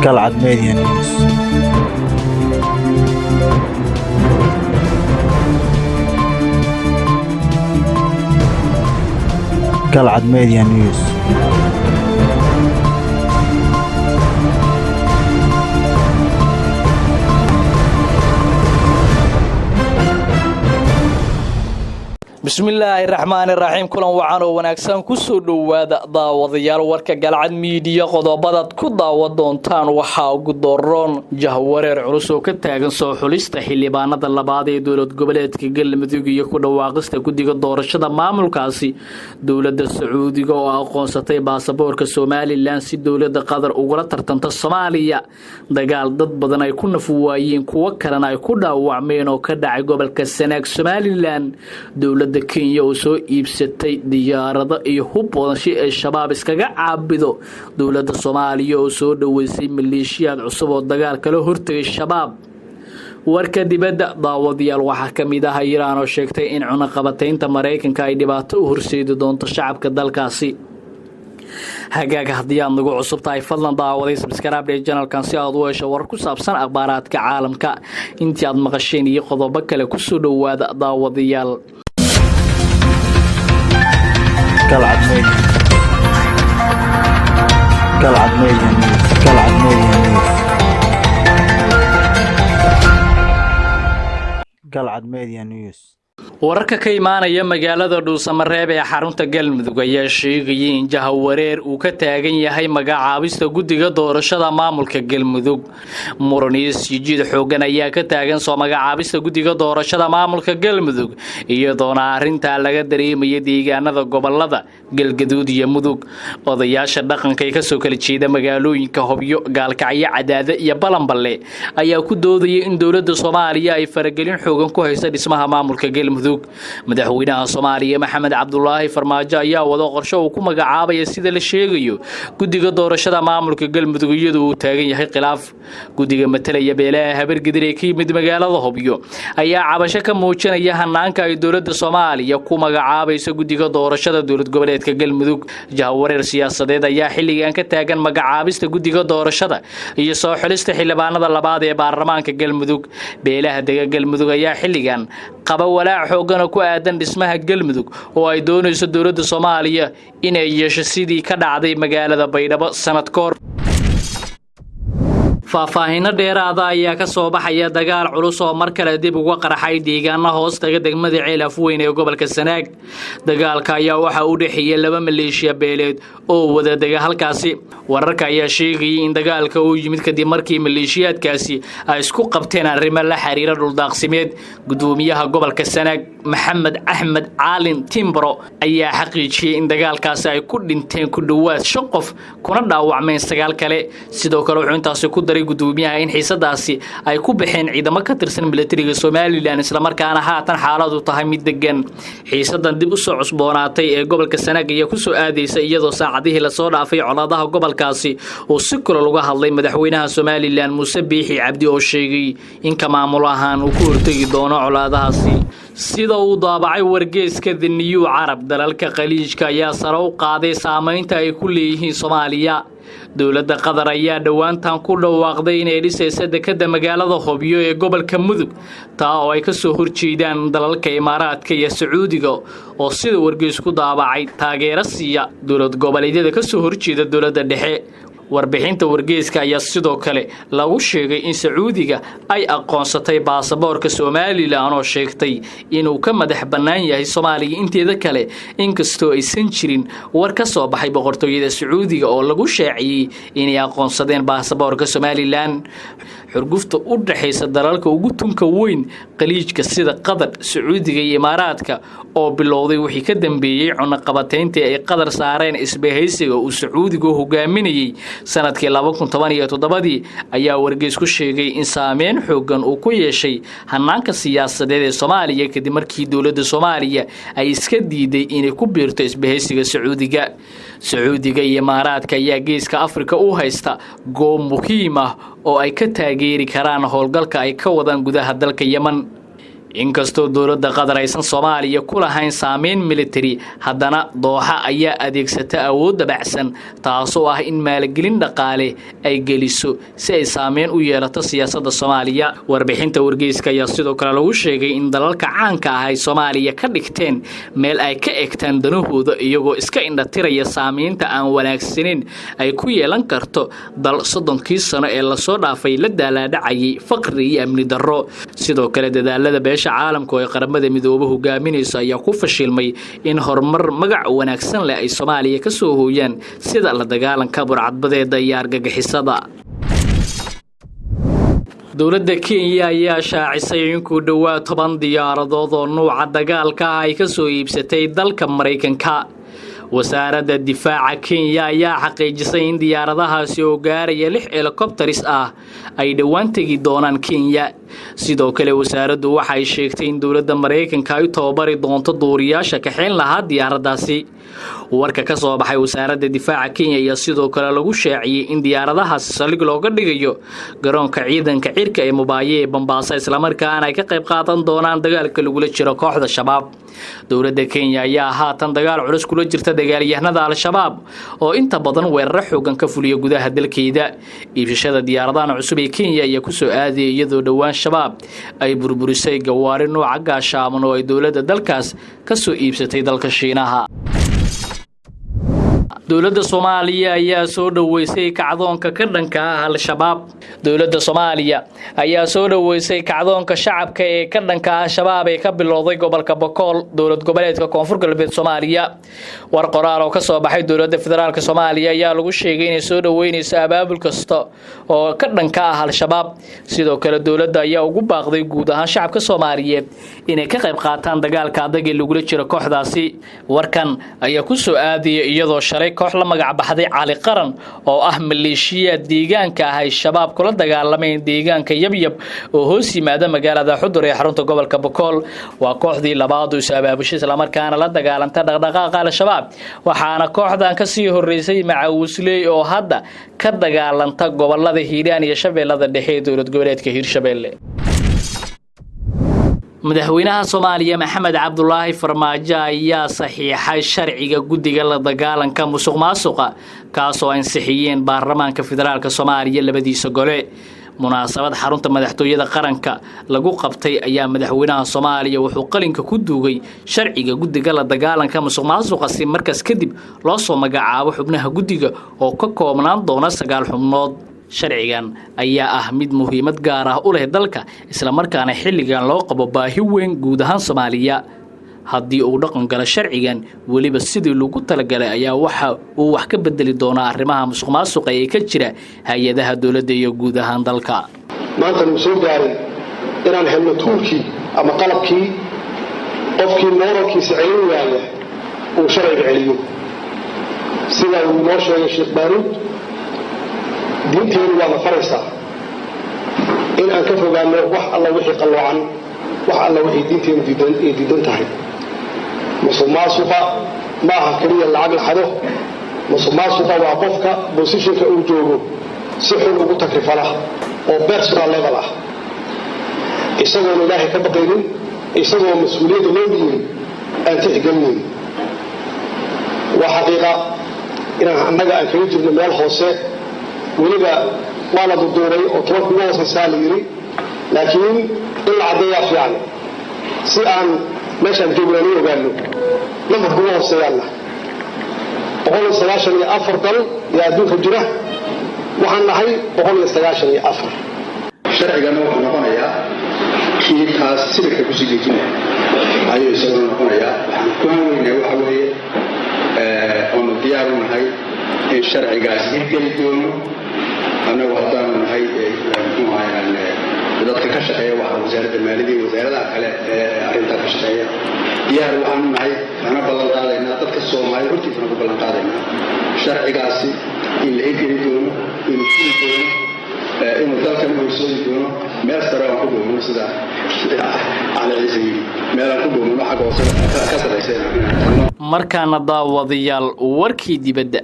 Galcad Media News. Galcad Media News. Bismillaahi raxmaani raxiim. Kulan wacan oo wanaagsan, kusoo dhowaada daawadayaal warka Galcad Miidiya. Qodobadaad ku daawa doontaan waxaa ugu doroon jahwareer culus oo ka taagan soo xulista xildhibaanada labaad ee dowlad goboleedka Galmudug iyo ku dhawaaqista guddiga doorashada maamulkaasi. Dowladda Sacuudiga oo aqoonsatay baasaboorka Somalilan si dowladda Qatar ugula tartanta Soomaaliya. Dagaal dad badan ay ku naf waayeen, kuwo kalena ay ku dhaawacmeen oo ka dhacay gobolka Sanaag, Somalilan. Dowladda Kenya oo soo iibsatay diyaarado iyo hub badan si ay Shabaab iskaga caabido. Dowladda Soomaaliya oo soo dhoweysay maleeshiyaad cusub oo dagaal kala hortegay Shabaab. Warka dibadda, daawadayaal, waxaa ka mid ah Iiraan oo sheegtay in cunaqabataynta Maraykanka ay dhibaato u horseedi doonto shacabka dalkaasi. Hagaag, haddii aad nagu cusub tahay, fadlan daawaday subscribe channelkan si aad u hesho warar ku saabsan akhbaaraadka caalamka. Intii aad maqasheen iyo qodobo kale, kusoo dhowaada, daawadayaal. Galcad Media. Galcad Media News. Galcad Media News. Galcad Media News. Wararka ka imaanaya magaalada Dhuusamareeb ee xarunta Galmudug ayaa sheegayay in jahawareer uu ka taagan yahay magacaabista guddiga doorashada maamulka Galmudug. Muran iyo sijiid xoogan ayaa ka taagan soo magacaabista guddiga doorashada maamulka Galmudug, iyadoona arrintaa laga dareemaya deegaanada gobolada Galgaduud iyo Mudug. Odayaasha dhaqanka ee kasoo kala jeeda magaalooyinka Hobyo, Gaalkacyo, Cadaado iyo Balanballe ayaa ku doodaya in dowladda Soomaaliya ay faragelin xoogan ku haysa dhismaha maamulka Galmudug. Madaxweynaha Soomaaliya Maxamed Cabdulaahi Farmaajo ayaa wado qorshe uu ku magacaabaya, sida la sheegayo, guddiga doorashada maamulka Galmudug, iyadoo uu taagan yahay khilaaf. Guddiga matalaya beelaha Habargidir ee ka yimid magaalada Hobyo ayaa cabasho ka muujinaya hanaanka ay dowladda Soomaaliya ku magacaabayso guddiga doorashada dowlad goboleedka Galmudug. Jahawareer siyaasadeed ayaa xilligan ka taagan magacaabista guddiga doorashada iyo soo xulista xildhibaanada labaad ee baarlamaanka Galmudug. Beelaha dega Galmudug ayaa xilligan qaba walaac xoogan oo ku aadan dhismaha Galmudug oo ay doonayso dowladda Soomaaliya inay yeesho, sidii ka dhacday magaalada Baydhabo sanad kahor. Faahfaahinno dheeraada ayaa ka soo baxaya dagaal culus oo mar kale dib uga qarxay deegaana hoos taga degmada Ceel Afweyn ee gobolka Sanaag. Dagaalka ayaa waxaa u dhexeeya laba maleeshiya beeleed oo wada dega halkaasi. Wararka ayaa sheegayay in dagaalka uu yimid kadib markii maleeshiyaadkaasi ay isku qabteen arrimo la xiriira dhuldaaqsimeed. Gudoomiyaha gobolka Sanaag, Maxamed Axmed Caalin Timbro, ayaa xaqiijiyey in dagaalkaasi ay ku dhinteen ku dhowaad shan qof kuna dhaawacmeen sagaal kale. Sidoo kale wuxuu intaasi ku daray gudoomiyaha in xiisadaasi ay ku baxeen ciidamo ka tirsan militariga Somalilan, islamarkaana haatan xaaladu tahay mid degan. Xiisadan dib usoo cusboonaatay ee gobolka Sanaag ayaa kusoo aadaysa iyadoo saacadihii lasoo dhaafay colaadaha gobolkaasi uu si kulal uga hadlay madaxweynaha Somalilan Muuse Biixi Cabdi, oo sheegay in ka maamul ahaan uu ku hortegi doono colaadahaasi. Sida uu daabacay wargeeska The New Arab, dalalka Khaliijka ayaa sare u qaaday saameynta ay ku leeyihiin Soomaaliya. Dowladda Qatar ayaa dhowaantan ku dhawaaqday inay dhisaysa dekadda magaalada Hobyo ee gobolka Mudug, taa oo ay kasoo horjeedaan dalalka Imaaraadka iyo Sacuudiga, oo sida wargeys ku daabacay taageero siiya dowlad goboleedyada kasoo horjeeda dowladda dhexe. Warbixinta wargeeska ayaa sidoo kale lagu sheegay in Sacuudiga ay aqoonsatay baasaboorka Somalilan oo sheegtay inuu ka madax bannaan yahay Soomaaliya inteeda kale, inkastoo aysan jirin war ka soo baxay boqortooyada Sacuudiga oo lagu shaaciyey inay aqoonsadeen baasaboorka Somalilan. Xurgufta u dhaxaysa dalalka ugu tunka weyn Khaliijka sida Qatar, Sacuudiga iyo Imaaraadka, oo bilowday wixii ka dambeeyey cunaqabatayntii ay Qatar saareen isbahaysiga uu Sacuudigu hogaaminayey sanadkii 2017-dii, ayaa wargeys ku sheegay in saameyn xoogan uu ku yeeshay hanaanka siyaasadeed ee Soomaaliya, kadib markii dowladda Soomaaliya ay iska diiday inay ku biirto isbahaysiga Sacuudiga. Sacuudiga iyo Imaaraadka ayaa Geeska Afrika u haysta goob muhiim ah oo ay ka taageeri karaan howlgalka ay ka wadaan gudaha dalka Yeman. Inkastoo dowladda Qatar aysan Soomaaliya ku lahayn saameyn militari, haddana Dooxa ayaa adeegsata awood dabacsan, taasoo ah in maalgelin dhaqaale ay geliso si ay saameyn u yeelato siyaasadda Soomaaliya. Warbixinta wargeyska ayaa sidoo kale lagu sheegay in dalalka caanka ah ay Soomaaliya ka dhigteen meel ay ka egtaan danahooda, iyagoo iska indhatiraya saameynta aan wanaagsaneyn ay ku yeelan karto dal 30kii sano ee lasoo dhaafay la daalaadhacayay faqri iyo amni darro. Sidoo kale, dadaalada beesha caalamku ay Qaramada Midoobe hogaaminayso ayaa ku fashilmay in horumar magac wanaagsan leh ay Soomaaliya ka soo hooyaan, sida la dagaalanka burcadbadeeda iyo argagixisada. Dowladda Kenya ayaa shaacisay in ku dhowaad 10 diyaaradood oo nuuca dagaalka ah ay ka soo iibsatay dalka Maraykanka. Wasaaradda Difaaca Kenya ayaa xaqiijisay in diyaaradahaasi oo gaaraya lix helikobtaris ah ay dhowaan tegi doonaan Kenya. Sidoo kale, wasaaraddu waxay sheegtay in dowladda Maraykanka ay u tababari doonto duuriyaasha kaxeyn lahaa diyaaraddaasi. Warka ka soo baxay Wasaaradda Difaaca Kenya ayaa sidoo kale lagu shaaciyey in diyaaradahaasi saldhig looga dhigayo garoonka ciidanka cirka ee Mubaaye ee Bambaasa, islamarkaana ay ka qayb qaadan doonaan dagaalka lagula jiro kooxda Shabaab. Dowladda Kenya ayaa haatan dagaal culus kula jirta dagaalyahanada Al-Shabaab oo inta badan weeraro xoogan ka fuliya gudaha dalkeeda. Iibsashada diyaaradahan cusub ee Kenya ayaa kusoo aadayay iyadoo dhowaan Shabaab ay burburisay gawaari nuuca gaashaaman oo ay dowladda dalkaas ka soo iibsatay dalka Shiinaha. Dowladda Soomaaliya ayaa soo dhoweysay kacdoonka ka dhanka ah Al-Shabaab. Dowladda Soomaaliya ayaa soo dhoweysay kacdoonka shacabka ee ka dhanka ah Shabaab ee ka bilowday gobolka Bokool, dowlad goboleedka Koonfur Galbeed Soomaaliya. War qoraal oo kasoo baxay dowladda federaalka Soomaaliya ayaa lagu sheegay inay soo dhoweyneyso abaabul kasta oo ka dhanka ah Al-Shabaab. Sidoo kale, dowladda ayaa ugu baaqday guud ahaan shacabka Soomaaliyeed inay ka qayb qaataan dagaalka adag ee lagula jiro kooxdaasi. Warkan ayaa ku soo aadaya iyadoo shalay koox la magac baxday Cali Qaran oo ah maleeshiya deegaanka ah ay Shabaab kula dagaalameen deegaanka Yabyab oo hoos yimaada magaalada Xudur ee xarunta gobolka Bokool. Waa kooxdii labaad oo is abaabushay islamarkaana la dagaalanta dhaqdhaqaaqa Al-Shabaab, waxaana kooxdan kasii horeysay Macawisley oo hadda ka dagaalanta gobolada Hiiraan iyo Shabeellada Dhexe ee dowlad goboleedka Hiirshabeelle. Madaxweynaha Soomaaliya Maxamed Cabdulaahi Farmaajo ayaa saxiixay sharciga guddiga la dagaalanka musuq maasuqa, kaasoo ansixiyeen baarlamaanka federaalka Soomaaliya labadiisa gole. Munaasabad xarunta madaxtooyada qaranka lagu qabtay ayaa madaxweynaha Soomaaliya wuxuu qalinka ku duugay sharciga guddiga la dagaalanka musuq maasuqa, si markaas kadib loo soo magacaabo xubnaha guddiga oo ka koobnaan doona sagaal xubnood. Sharcigan ayaa ah mid muhiimad gaar ah u leh dalka, islamarkaana xilligan loo qabo baahi weyn guud ahaan Soomaaliya. Haddii uu dhaqan galo sharcigan weliba sidii lagu talagalay, ayaa waxa uu wax ka bedeli doonaa arrimaha musuq maasuqa ee ka jira hay-adaha dowladda iyo guud ahaan dalka. Maanta nuu soo gaaray inaan helno toolkii ama qalabkii qofkii moralkiisa celin waaya uu sharciga celiyo. Sida uu inoo sheegay Sheekh Baaruud, diinteenu waana faraysaa in aan ka fogaano wax alla wixii qalloocan, wax alla wixii diinteenu ay diidan tahay. Musuq maasuqa ma aha keliya lacag la xado. Musuq maasuqa waa qofka positionka uu joogo si xun ugu takrifala oo personal level ah, isagoon Ilaahay ka baqaynin, isagoo mas-uuliyadda loo dhiibin aan tixgelinayn. Waa xaqiiqa inaan annaga aan kaga jirno meel hoose. Weliba waa la duduuray oo 10ka ugu hoosaysaa la yidhi, laakiin in la caddeeyaa fiican si aan meeshaan joognaan u ogaano. Nambarka ugu hooseeyaanna 194 dal yaa adduunka jira, waxaan nahay 194. Sharcigana wuxuu noqonayaa kii taas sibirka kusii dejinaya ayuu isaguna noqonayaa. Waxaan ku hanweynaa waxa weeye oonu diyaar u nahay in sharcigaas hirgeli doono. Annagu haddaanu nahay, muxuu ahay, dadka ka shaqeeya waxa Wasaaradda Maaliyadda iyo wasaaradaha kale ee arrintaa ka shaqeeya, diyaar waxaanu nahay, kana ballan qaadaynaa, dadka Soomaalida hortiisana ku ballan qaadaynaa, sharcigaasi in la hirgeli doono, inuu fuli doono, inuu dalkan u horsoodi doono meel sare aan ku dhuumano, sida Cali Ciise yidhi, meel aan ku dhuumano xagga hoose ka sarraysa inaan tagno. Markaana, daawadayaal, warkii dibadda.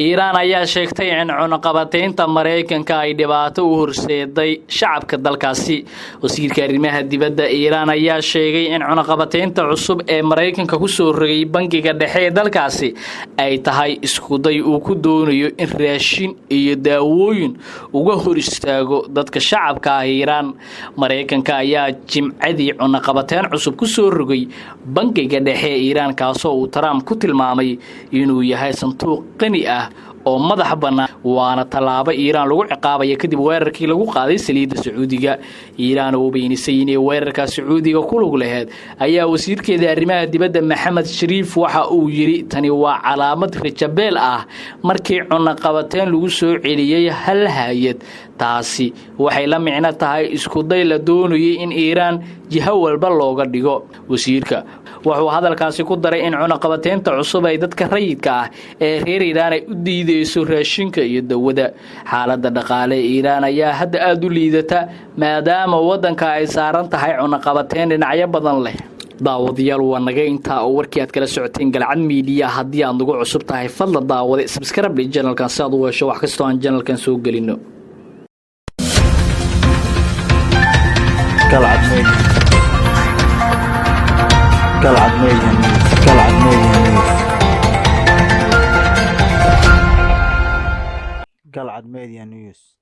Iiraan ayaa sheegtay in cunaqabateynta Maraykanka ay dhibaato u horseeday shacabka dalkaasi. Wasiirka arrimaha dibadda Iiraan ayaa sheegay in cunaqabateynta cusub ee Maraykanka kusoo rogay bangiga dhexe ee dalkaasi ay tahay iskuday uu ku doonayo in raashin iyo daawooyin uga hor istaago dadka shacabka ah Iiraan. Maraykanka ayaa Jimcadii cunaqabateyn cusub kusoo rogay bangiga dhexe ee Iiraan, kaasoo uu Trump ku tilmaamay inuu yahay sanduuq qani ah oo madax bannaan, waana tallaabo Iiraan lagu ciqaabaya kadib weerarkii lagu qaaday saliidda Sacuudiga. Iiraan oo beenisay inay weerarka Sacuudiga ku lug laheyd ayaa wasiirkeeda arrimaha dibadda Maxamed Shariif waxa uu yidhi: "Tani waa calaamad rajabeel ah. Markii cunaqabateyn lagu soo celiyey hal hay'ad, taasi waxay la micno tahay iskuday la doonayay in Iiraan jiho walba looga dhigo." Wasiirka wuxuu hadalkaasi ku daray in cunaqabateynta cusub ay dadka rayidka ah ee reer Iiraan ay u diideyso raashinka iyo dawada. Xaaladda dhaqaale ee Iiraan ayaa hadda aada u liidata, maadaama waddanka ay saaran tahay cunaqabateyn dhinacyo badan leh. Daawadayaal, waa naga intaa oo warkii aad kala socoteen Galcad Media. Haddii aad nagu cusub tahay, fadla daawade subscribe channelkan si aad u hesho wax kastoo aan channelkan soo gelino. Galcad Media. Galcad Media News. Galcad Media News. Galcad Media News.